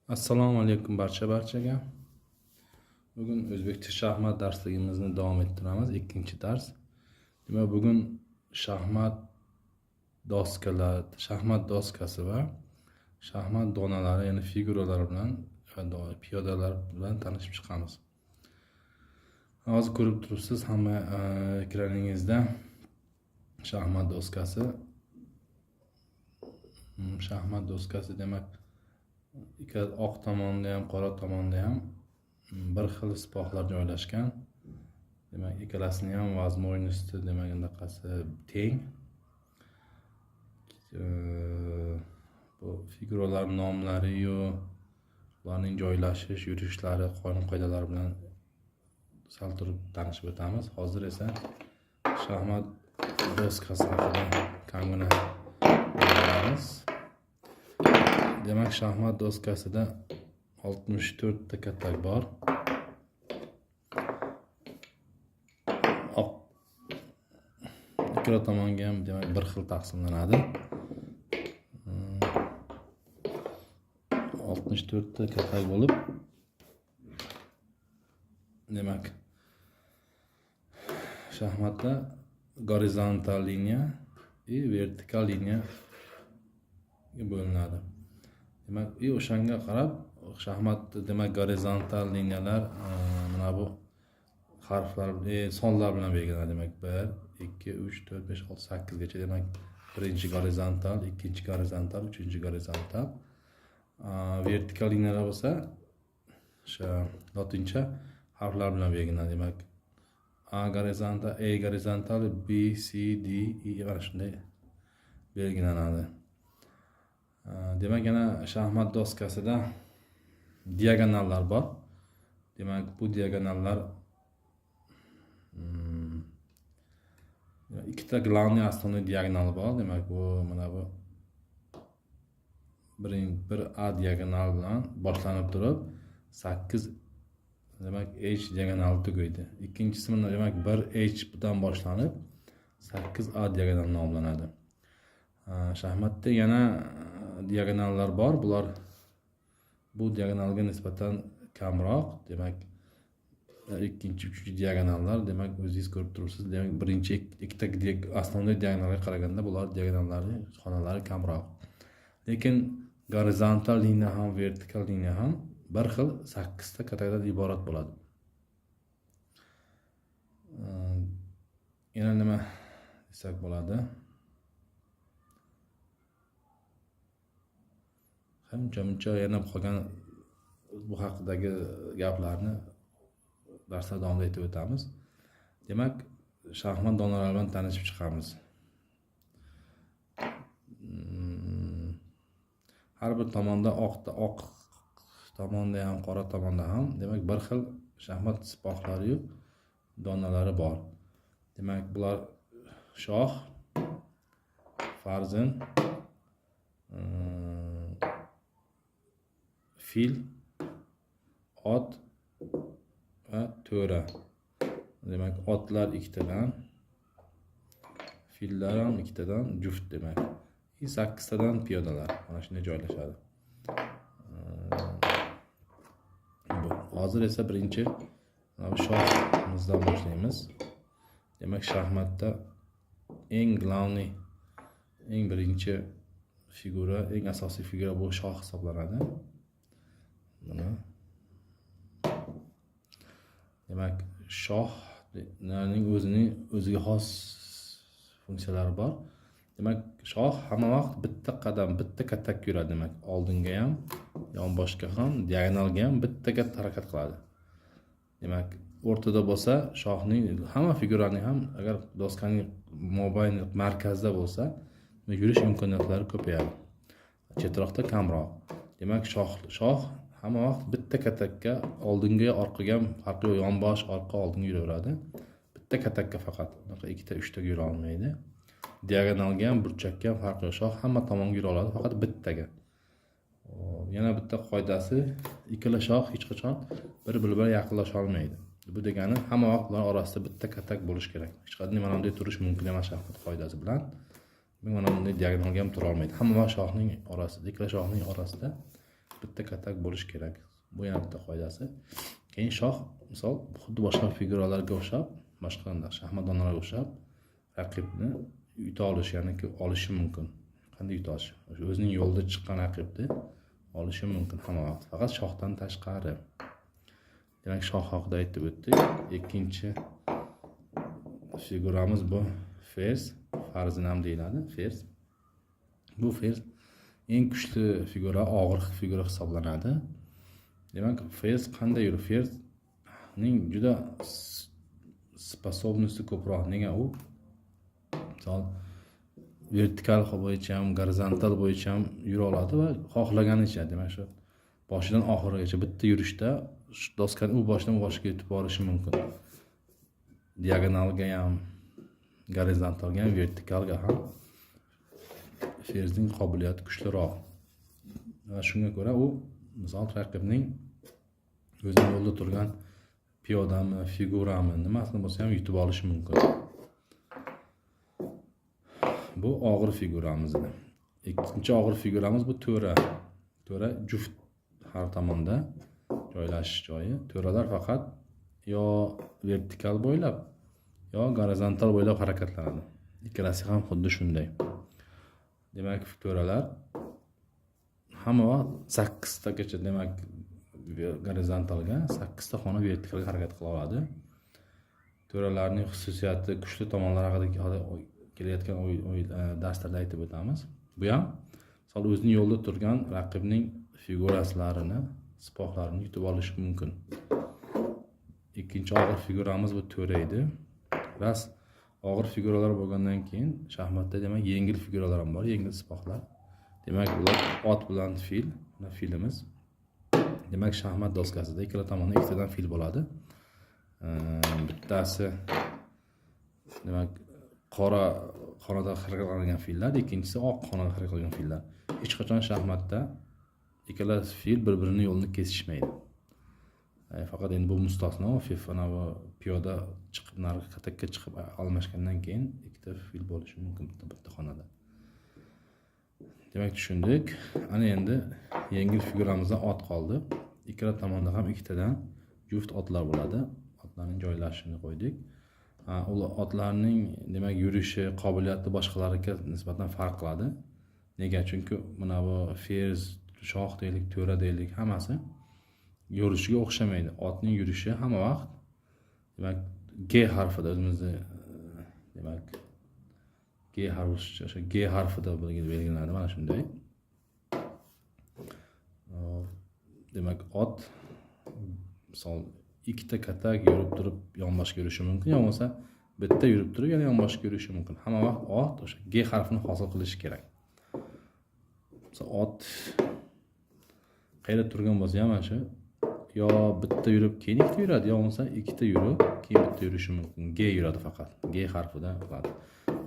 Assalomu alaykum barchaga. Bugun o'zbekcha shaxmat darsligimizni davom ettiramiz. Ikkinchi dars. Demak, bugun shaxmat doskalar, shaxmat doskasi va shaxmat donalari, ya'ni figuralar bilan va piyodalar bilan tanishib chiqamiz. Hozir ko'rib turibsiz hamma ekraningizda shaxmat doskasi. Shaxmat doskasi, demak, ikki oq tomonda ham, qora tomonda ham bir xil sipohlar joylashgan. Demak, ikkalasini ham возможности, demak, anaqasi teng. Bu figuralar nomlariyu ularning joylashish, yurishlari, qonun qoidalari bilan sal turib tanishib o'tamiz. Hozir esa shaxmat doskasi haqida kamgina bilamiz. Demak, shaxmat doskasida 64 ta katak bor. Oq ikkala tomonga ham, demak, bir xil taqsimlanadi. 64 ta katak bo'lib, demak, shaxmatda gorizontal liniya и vertikal liniya bo'linadi. Demak, и o'shanga qarab shaxmat, demak, gorizontal liniyalar mana bu harflar, sonlar bilan belgilanadi. Demak, 1, 2, 3, 4, 5, 6, 8 gacha. Demak, birinchi gorizontal, ikkinchi gorizontal, uchinchi gorizontal. Vertikal liniyalar bo'lsa o'sha lotincha harflar bilan belgilanadi. Demak, A gorizontal, E gorizontal, B, C, D, E mana shunday belgilanadi. Demak, yana shaxmat doskasida diagonallar bor. Demak, bu diagonallar ikkita главный, основной diagonal bor. Demak, bu mana bu bir A diagonal bilan boshlanib turib, 8, demak, H diagonali tugaydi. Ikkinchisi mana, demak, 1 H dan boshlanib, 8 A diagonal nomlanadi. Shaxmatda yana diagonallar bor. Bular bu diagonalga nisbatan kamroq. Demak, ikkinchi, uchinchi diagonallar, demak, o'zingiz ko'rib turibsiz. Demak, birinchi ikkita основной diagonalga qaraganda bular diagonallari xonalari kamroq. Lekin gorizontal liniya ham, vertikal liniya ham bir xil sakkizta katakdan iborat bo'ladi. Yana nima desak bo'ladi? Uncha muncha yana qolgan bu haqidagi gaplarni darslar davomida aytib o'tamiz. Demak, shaxmat donalari bilan tanishib chiqamiz. Har bir tomonda, oq tomonda ham, qora tomonda ham, demak, bir xil shaxmat sipohlariyu donalari bor. Demak, bular shoh, farzin, fil, ot va to'ra. Demak, otlar ikkitadan, fillar ham ikkitadan, juft demak. И sakkiztadan piyodalar mana shunday joylashadi. Bu hozir esa birinchi mana bu shohimizdan boshlaymiz. Demak, shaxmatda eng главный, eng birinchi figura, eng asosiy figura bu shoh hisoblanadi. Mana. Demak, shohning o'zining o'ziga xos funksiyalari bor. Demak, shoh hamma vaqt bitta qadam, bitta katak yuradi. Demak, oldinga ham, yonboshga ham, diagonalga ham bitta katta harakat qiladi. Demak, o'rtada bo'lsa, shohning hamma figuraning ham, agar doskaning mobayn markazida bo'lsa, yurish imkoniyatlari ko'payadi. Chetroqda kamroq. Demak, shoh hamma vaqt bitta katakka oldinga, orqaga ham farqi yo'q, yonbosh, orqa, oldinga yuraveradi. Bitta katakka faqat. Unaqa ikkita, uchtaga yura olmaydi. Diagonalga ham, burchakka ham farqi yo'q. Shoh hamma tomonga yura oladi, faqat bittaga. Hop, yana bitta qoidasi, ikkala shoh hech qachon bir-biri bilan yaqinlasha olmaydi. Bu degani hamma vaqt ular orasida bitta katak bo'lishi kerak. Hech qanday mana bunday turish mumkin emas shaxmat qoidasi bilan. Mana bunday diagonalga ham tura olmaydi. Hamma vaqt shohning orasida, ikkala shohning orasida Bitta katak bo'lishi kerak. Bu yana bitta qoidasi. Keyin shoh, misol, xuddi boshqa figuralarga o'xshab, boshqa shaxmatdonlarga o'xshab raqibni yuta olishi, ya'ni olishi mumkin. Qanday yuta olishi? O'sha o'zining yo'lida chiqqan raqibni olishi mumkin hamma vaqt, faqat shohdan tashqari. Demak, shoh haqida aytib o'tdik. Ikkinchi figuramiz bu ferz, farzin ham deyiladi, ferz. Bu ferz eng kuchli figura, og'ir figura hisoblanadi. Demak, ferz qanday yurib? Ferzning juda способности ko'proq. Nega? U, misol, vertikal bo'yicha ham, gorizontal bo'yicha ham yura oladi va xohlaganicha, demak, shu boshidan oxirigacha bitta yurishda shu doskani u boshidan bu boshiga yetib borishi mumkin. Diagonalga ham, gorizontalga ham, vertikalga ham ferzning qobiliyati kuchliroq va shunga ko'ra u, misol, raqibning o'zini yo'lida turgan piyodami, figurami, nimasini bo'lsa ham yutib olishi mumkin. Bu og'ir figuramiz edi. Ikkinchi og'ir figuramiz bu to'ra. To'ra juft har tomonda joylashish joyi. To'ralar faqat yo vertikal bo'ylab, yo gorizontal bo'ylab harakatlanadi. Ikkalasi ham xuddi shunday. Demak, to'ralar hamma vaqt sakkiztagacha, demak, gorizontalga, sakkizta xona vertikalga harakat qila oladi. To'ralarning xususiyati, kuchli tomonlari haqida kelayotgan darslarda aytib o'tamiz. Bu ham, misol, o'zining yo'lida turgan raqibning figuralarini, sipohlarini yutib olishi mumkin. Ikkinchi og'ir figuramiz bu to'ra edi. Rost, og'ir figuralar bo'lgandan keyin shaxmatda, demak, yengil figuralar ham bor, yengil sipohlar. Demak, bular ot bilan fil. Mana filimiz. Demak, shaxmat doskasida ikkala tomonda ikkitadan fil bo'ladi. Bittasi, demak, qora xonada harakatlanadigan fillar, ikkinchisi oq xonada harakat qilgan fillar. Hech qachon shaxmatda ikkala fil bir birini yo'lini kesishmaydi. Faqat endi bu mustasno, anavi piyoda chiqib, narigi katakka chiqib almashgandan keyin ikkita fil bo'lishi mumkin bitta bitta xonada. Demak, tushundik. Ana endi yengil figuramizdan ot qoldi. Ikkala tomonda ham ikkitadan juft otlar bo'ladi. Otlarning joylashishini qo'ydik. U otlarning, demak, yurishi qobiliyati boshqalarga nisbatan farq qiladi. Nega? Chunki mana bu ferz, shoh deylik, to'ra deylik, hammasi yurishiga o'xshamaydi. Otning yurishi hamma vaqt, demak, G harfida, o'zimizni, demak, G harfi, o'sha G harfida belgilanadi, mana shunday. Hop, demak, ot, misol, ikkita katak yurib turib yonboshga yurishi mumkin, yo bo'lmasa bitta yurib turib yana yonboshga yurishi mumkin. Hamma vaqt ot o'sha G harfini hosil qilishi kerak. Misol, ot qayerda turgan bo'lsa ham, mana shu yo bitta yurib keyin ikkita yuradi, yo bo'lmasa ikkita yurib keyin bitta yurishi mumkin. G yuradi, faqat G harfida qiladi.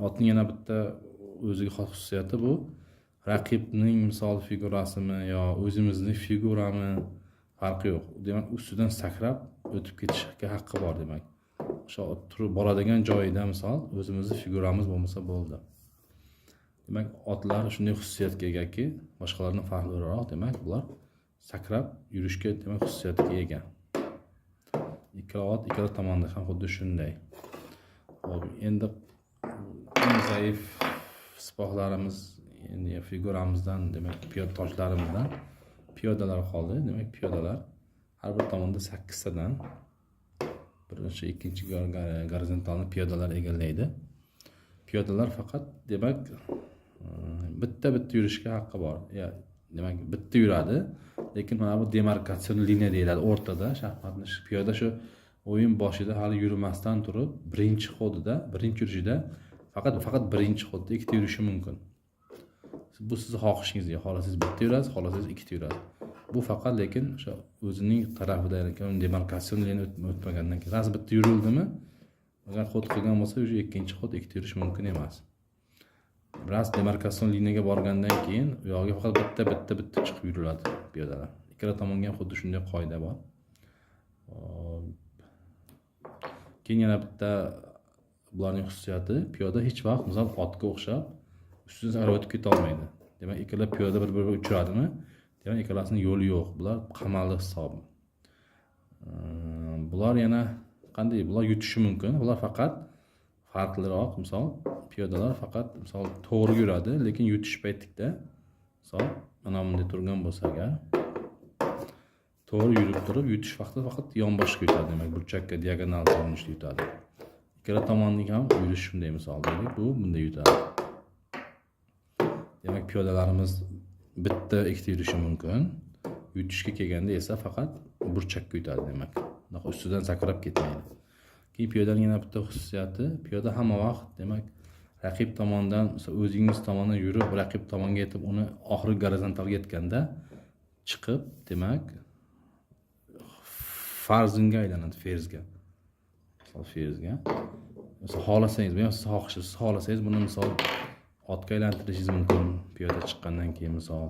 Otning yana bitta o'ziga xos xususiyati bu raqibning, misol, figurasimi yo o'zimizni figurami, farqi yo'q, demak, ustidan sakrab o'tib ketishga haqqi bor. Demak, o'sha ot turib boradigan joyida, misol, o'zimizni figuramiz bo'lmasa bo'ldi. Demak, otlar shunday xususiyatga egaki, boshqalardan farqliroq. Demak, bular sakrab yurishga, demak, xususiyatga ega. Ikkala ot ikkala tomonda ham xuddi shunday. Ho'p, endi eng zaif sipohlarimiz, endi figuramizdan, demak, piyoda toshlarimizdan piyodalar qoldi. Demak, piyodalar har bir tomonda sakkiztadan, birinchi, ikkinchi gorizontalni piyodalar egallaydi. Piyodalar faqat, demak, bitta bitta yurishga haqqi bor. Ya, demak, bitta yuradi, lekin mana bu demarkatsion liniya deyiladi o'rtada shaxmatni. Piyoda shu o'yin boshida hali yurmasdan turib, birinchi ход ida, birinchi yurishida, faqat birinchi ход da ikkita yurishi mumkin. Bu sizni xohishingizga: xohlasangiz, bitta yurasiz, xohlasangiz, ikkita yurasiz. Bu faqat, lekin o'sha o'zining tarafida, ya'ni demarkatsion liniya o'tmagandan keyin. Rost, bitta yurildimi, agar ход qilgan bo'lsa, уже ikkinchi ход ikkita yurish mumkin emas. Rost, demarkatsion liniyaga borgandan keyin u yog'iga faqat bitta, bitta, bitta chiqib yuriladi piyodalar. Ikkala tomonga ham xuddi shunday qoida bor. Hop. Keyin yana bitta bularning xususiyati: piyoda hech vaqt, misol, otga o'xshab ustidan sakrab o'tib ketolmaydi. Demak, ikkala piyoda bir biriga uchiradimi, Demak, ikkalasini yo'li yo'q. Bular qamaldi hisobi. Bular yana qanday? Bular yutishi mumkin. Bular faqat farqliroq, misol, piyodalar faqat, misol, to'g'ri yuradi, lekin yutish paytida, misol, mana bunday turgan bo'lsa agar, to'g'ri yurib turib yutish vaqtida faqat yonboshga yutadi, demak, burchakka, diagonal ko'rinishda yutadi. Ikkala tomonning ham yurishi shunday, misol, deylik, bu bunday yutadi. Demak, piyodalarimiz bitta, ikkita yurishi mumkin. Yutishga kelganda esa faqat burchakka yutadi, demak, bunaqa ustidan sakrab ketmaydi. Keyin piyodaning yana bitta xususiyati: piyoda hamma vaqt, demak, raqib tomondan, misol, o'zingiz tomondan yurib, raqib tomonga yetib, uni oxirgi gorizontalga yetganda chiqib, demak, farzinga aylanadi, ferzga. Misol, ferzga. Misol, xohlasangiz, bu ham siz xohishingiz, siz xohlasangiz buni, misol, otga aylantirishingiz mumkin piyoda chiqqandan keyin, misol.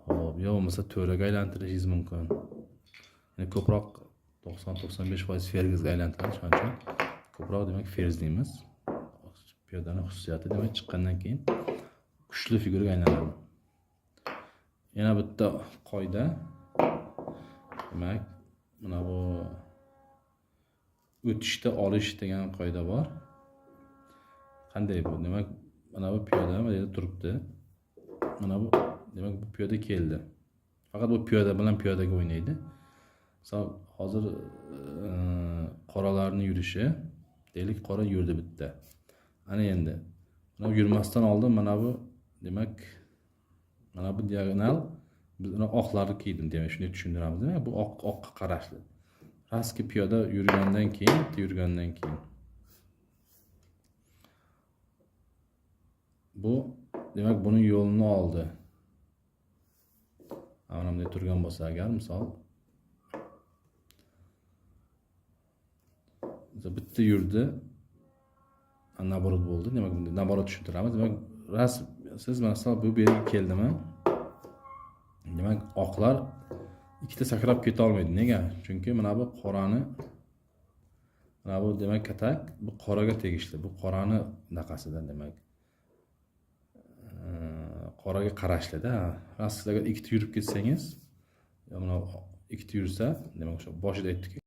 Xo'p, yo bo'lmasa to'raga aylantirishingiz mumkin. Ya'ni ko'proq 90-95% ferzga aylantiradi, shuning uchun ko'proq, demak, ferz deymiz. Piyodani xususiyati, demak, chiqqandan keyin kuchli figuraga aylanadi. Yana bitta qoida, demak, mana bu o'tishda olish degan qoida bor. Qanday bu? Demak, mana bu piyoda mana yerda turibdi. Mana bu, demak, bu piyoda keldi. Faqat bu piyoda bilan piyodaga o'ynaydi. Misol, hozir qoralarni yurishi, deylik, qora yurdi bitta. Ana endi mana bu yurmasdan oldin mana bu, demak, mana bu diagonal, biz uni oqlarni kiydim, demak, shunday tushuntiramiz. Demak, bu oq oqqa qarashli. Rastki piyoda yurgandan keyin, bitta yurgandan keyin bu, demak, buni yo'lini oldi. Mana bunday turgan bo'lsa agar, misol, bitta yurdi, наоборот bo'ldi. Demak, bunday наоборот tushuntiramiz. Demak, ras siz, masalan, bu yerga keldimi, demak, oqlar ikkita sakrab keta olmaydi. Nega? Chunki mana bu qorani, mana bu, demak, katak, bu qoraga tegishli, bu qorani bunaqasidan, demak, qoraga qarashlida. Ras siz agar ikkita yurib ketsangiz, mana ikkita yursa, demak, o'sha boshida aytdik.